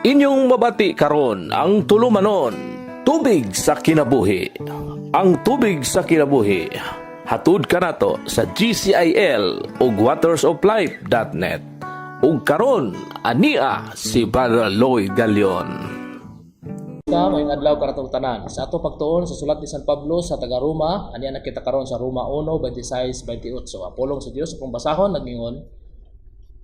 Inyong mabati karon ang tulumanon, Tubig sa Kinabuhi. Ang Tubig sa Kinabuhi, hatud kanato sa GCIL ug watersoflife.net. Ug karon ania si Brother Lloyd Galion. Ta maayong adlaw kanatong tanan. Sa ato pagtuon sa sulat ni San Pablo sa taga Roma, ania na kita karon sa Roma 1:26-28. Ang pulong sa Dios akong basahon nagingon: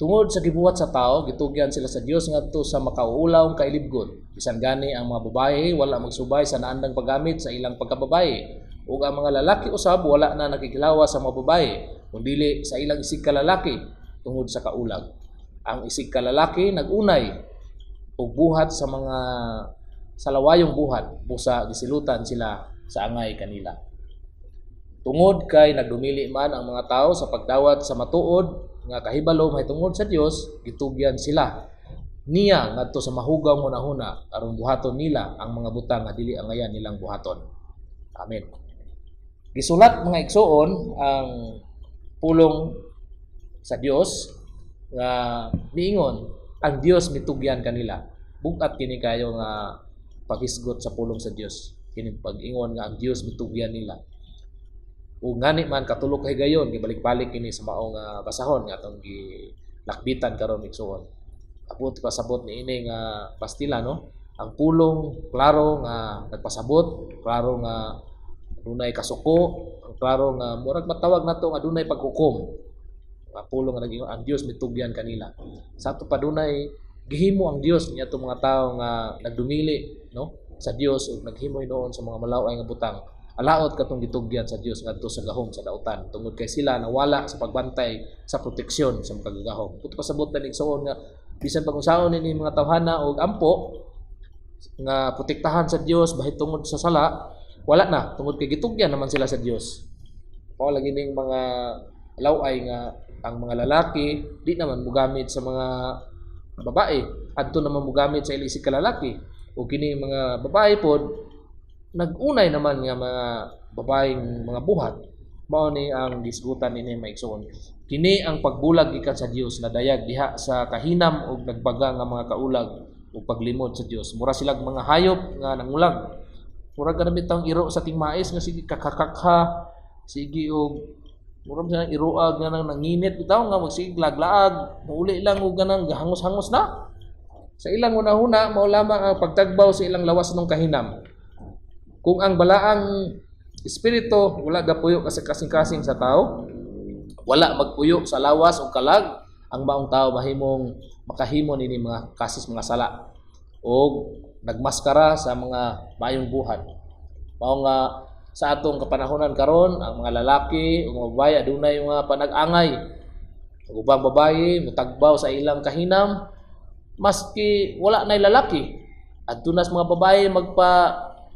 "Tungod sa gibuhat sa tao, gitugyan sila sa Dios ngadto sa makauulawng kailibgon. Bisan gani ang mga babae wala magsubay sa naandang paggamit sa ilang pagkababae, ug ang mga lalaki usab wala na nakikilawas sa mga babae, kun dili sa ilang isig kalalaki tungod sa kaulag. Ang isig kalalaki nag-unay ug buhat sa mga salawayong buhat, busa gisilutan sila sa angay kanila. Tungod kay nagdumili man ang mga tao sa pagdawat sa matuod nga kahibalo mahitungod sa Dios, gitugyan sila niya ngadto sa mahugaw hunahuna aron buhaton nila ang mga butang nga dili angayan nilang buhaton." Amen. Gisulat, mga igsuon, ang pulong sa Dios nga miingon ang Dios mitugyan kanila. Bug-at kini kayo nga paghisgot sa pulong sa Dios. Kini pag-ingon nga ang Dios mitugyan nila. Ug ngani man katulo ka higayon gibalik-balik kini sa maong basahon nga atong gilakbitan karon, igsuon. Abot pasabot niini nga pastila, no? Ang pulong klaro nga nagpasabot, klaro nga dunay kasuko, ang klaro nga murag matawag nato nga dunay paghukom. Nga pulong nga nag-ingon ang Dios mitugyan kanila. Sa ato pa dunay gihimo ang Dios niya mga tawo nga nagdumili, no, sa Dios ug naghimo hinuon sa mga malaway nga butang. Alaot katong gitugyan sa Dios ngadto sa gahom sa dautan tungod kay sila nawala sa pagbantay sa proteksyon sa makagagahom. Kung pasabot na igsuon nga bisan pag unsaon ini mga tawhana og ampo nga protektahan sa Dios bahitungod sa sala, wala na tungod kay gitugyan naman sila sa Dios. Mao lagi ning mga laway nga ang mga lalaki di naman mugamit sa mga babae, adto naman mugamit sa ilisig kalalaki, o kini mga babae pod nag-unay naman nga mga babaeng mga buhat. Mao ni ang gisgutan nini, mga igsoon. Kini ang pagbulag gikan sa Dios na dayag diha sa kahinam og nagbaga nga mga kaulag ug paglimod sa Dios. Mura silag mga hayop nga nangulag. Mura ka na bitang iro sa tingmais nga sige kakakakha, sige og mura sa iroag nga nang nanginit bitaw nga magsige laglaag, muuli lang og ganang gahangos-hangos na. Sa ilang hunahuna, mao lamang ang pagtagbaw sa ilang lawas ng kahinam. Kung ang balaang espiritu wala gapuyo kasi kasing-kasing sa tao, wala magpuyo sa lawas o kalag, ang maong tao mahimong makahimo nini mga kasis mga sala o nagmaskara sa mga maayong buhat. Mao nga sa atong kapanahonan karon, ang mga lalaki o mga babae adunay mga panag-angay. Ang ubang babae mutagbaw sa ilang kahinam maski wala nay lalaki. Adto na sa mga babae magpa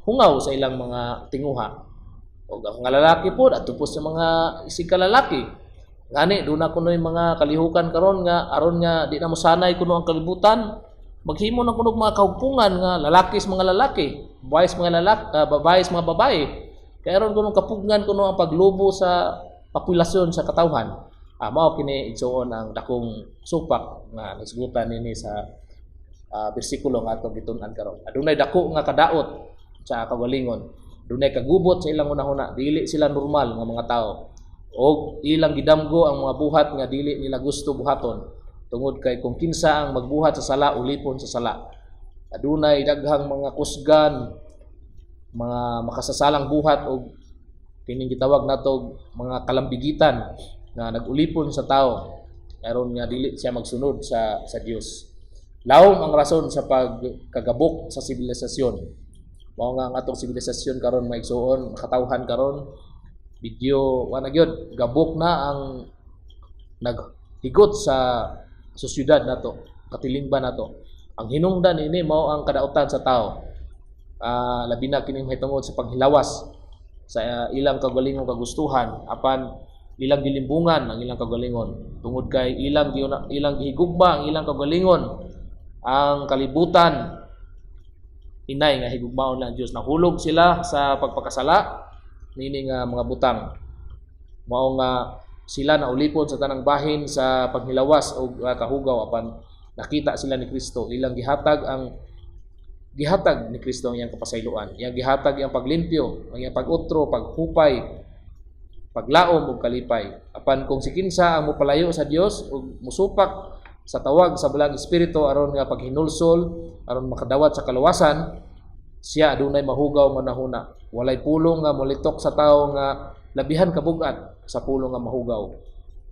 hungaw sa ilang mga tinguha. O ang mga lalaki po, adto po sa mga isig kalalaki. Ngani, doon na kuno'y mga kalihukan karon nga aron nga di na mosanay kuno ang kalibutan, maghimo na kuno mga kahugpungan nga lalaki sa mga lalaki, babae sa mga lalaki, babae sa mga babae. Kaya aron kuno kapugngan kuno ang paglubo sa populasyon sa katawhan. Mao kini, igsuon, ang dakong supak nga nasgutan nini sa bersikulo nga atong gitun-an karon. Adunay dako nga kadaot sa kagalingon. Dunay kagubot sa ilang hunahuna, dili sila normal nga mga tao. Og ilang gidamgo ang mga buhat nga dili nila gusto buhaton. Tungod kay kung kinsa ang magbuhat sa sala, ulipon sa sala. Adunay daghang mga kusgan, mga makasasalang buhat og kining gitawag nato mga kalambigitan nga nag-ulipon sa tao aron nga dili siya magsunod sa Dios. Lawom ang rason sa pagkagabok sa sibilisasyon. Mao nga ang atong sibilisasyon karon, maigsuon, makatawhan karon medyo wa na gyud, gabok na ang naghigot sa sosyedad nato, katilingban nato. Ang hinungdan ini mao ang kadautan sa tao. Labi na kini mahitungod sa paghilawas sa ilang kaugalingong kagustuhan, apan ilang gilimbungan ang ilang kaugalingon tungod kay ilang gihigugma ang ilang kaugalingon, ang kalibutan, inay nga higugmaon lang ang Dios. Nahulog sila sa pagpakasala niini nga mga butang. Mao nga sila naulipon sa tanang bahin sa paghilawas og kahugaw apan Nakita sila ni Kristo, ilang gihatag ang gihatag ni Kristo ang iyang kapasayloan, iyang gihatag iyang paglimpyo, ang iyang pag-utro, paghupay, paglaom ug kalipay. Apan kung si kinsa ang mopalayo sa Dios ug musupak sa tawag sa Balaang Espiritu aron nga paghinulsol, aron makadawat sa kaluwasan, siya adunay mahugaw nga hunahuna. Walay pulong nga molitok sa tawo nga labihan kabugat sa pulong nga mahugaw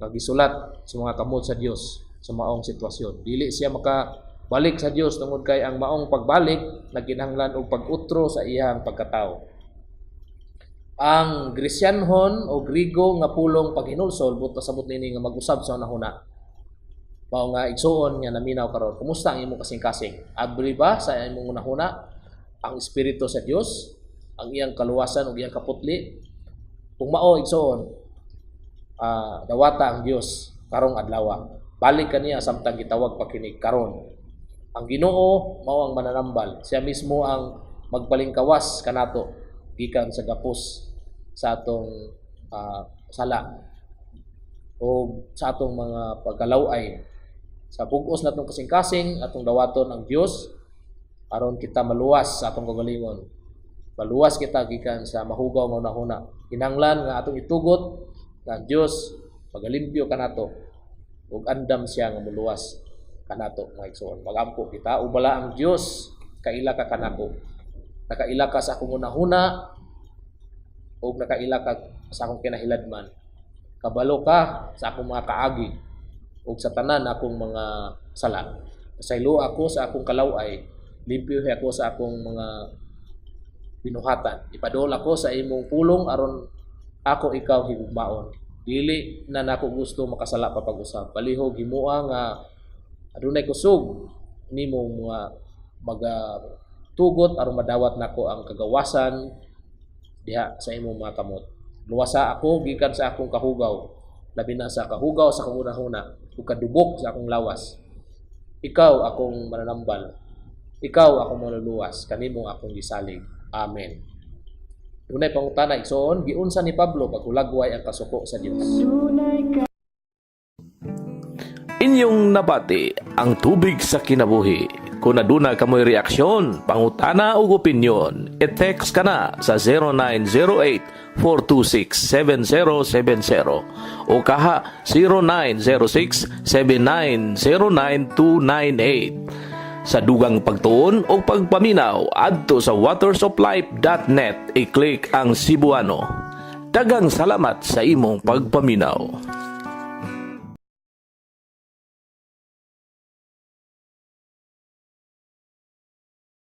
nga gisulat sa mga kamot sa Dios sa maong sitwasyon. Dili siya makabalik sa Dios tungod kay ang maong pagbalik nagkinahanglan og pag-utro sa iyang pagkatao. Ang Gresyanhon o Grigo nga pulong paghinulsol buot pasabot nini nga mag-usab sa hunahuna. Mao nga, igsuon nga naminaw karon, kumusta ang imong kasing-kasing? Abri ba sa imong hunahuna ang espiritu sa Dios, ang iyang kaluwasan ug iyang kaputli? Kung mao, igsuon, dawata ang Dios karong adlaw. Balik kaniya samtang gitawag pa kini karon. Ang Ginoo mao ang mananambal. Siya mismo ang magpalingkawas kanato gikan sa gapos sa atong sala o sa atong mga pagkalaway. Sa bug-os natong kasing-kasing, atong dawaton ang Dios aron kita maluwas sa atong kagalingon. Maluwas kita gikan sa mahugaw nga hunahuna. Kinahanglan nga atong itugot nga ang Dios magalimpyo kanato ug andam siya nga muluwas kanato, mga igsoon. Magampo kita. O Balaang Dios, kaila ka kanako. Nakaila ka sa akong hunahuna ug nakaila ka sa akong kinahiladman. Kabalo ka sa akong mga kaagi ug sa tanan akong mga sala. Pasaylo ako sa akong kalaway, limpyo ako sa akong mga binuhatan. Ipaduol ako sa imong pulong aron ako ikaw higugmaon. Dili na nako gusto makasala pa pag-usab. Palihog himua nga adunay kusog nimo mga maga tugot aron madawat nako ang kagawasan diha sa imong mga kamot. Luwasa ako gikan sa akong kahugaw, labi na sa kahugaw sa akong hunahuna ug kadubok sa akong lawas. Ikaw akong mananambal. Ikaw akong manluluwas, kanimo akong gisalig. Amen. Dunay pangutana, igsoon, giunsa ni Pablo paghulagway ang kasuko sa Dios? Inyong nabati ang Tubig sa Kinabuhi. Kung aduna kamoy reaksyon, pangutana ug opinyon, i-text ka na sa 0908-426-7070 o kaha 0906-7909298. Sa dugang pagtuon o pagpaminaw, adto sa watersoflife.net, i-click ang Cebuano. Daghang salamat sa imong pagpaminaw.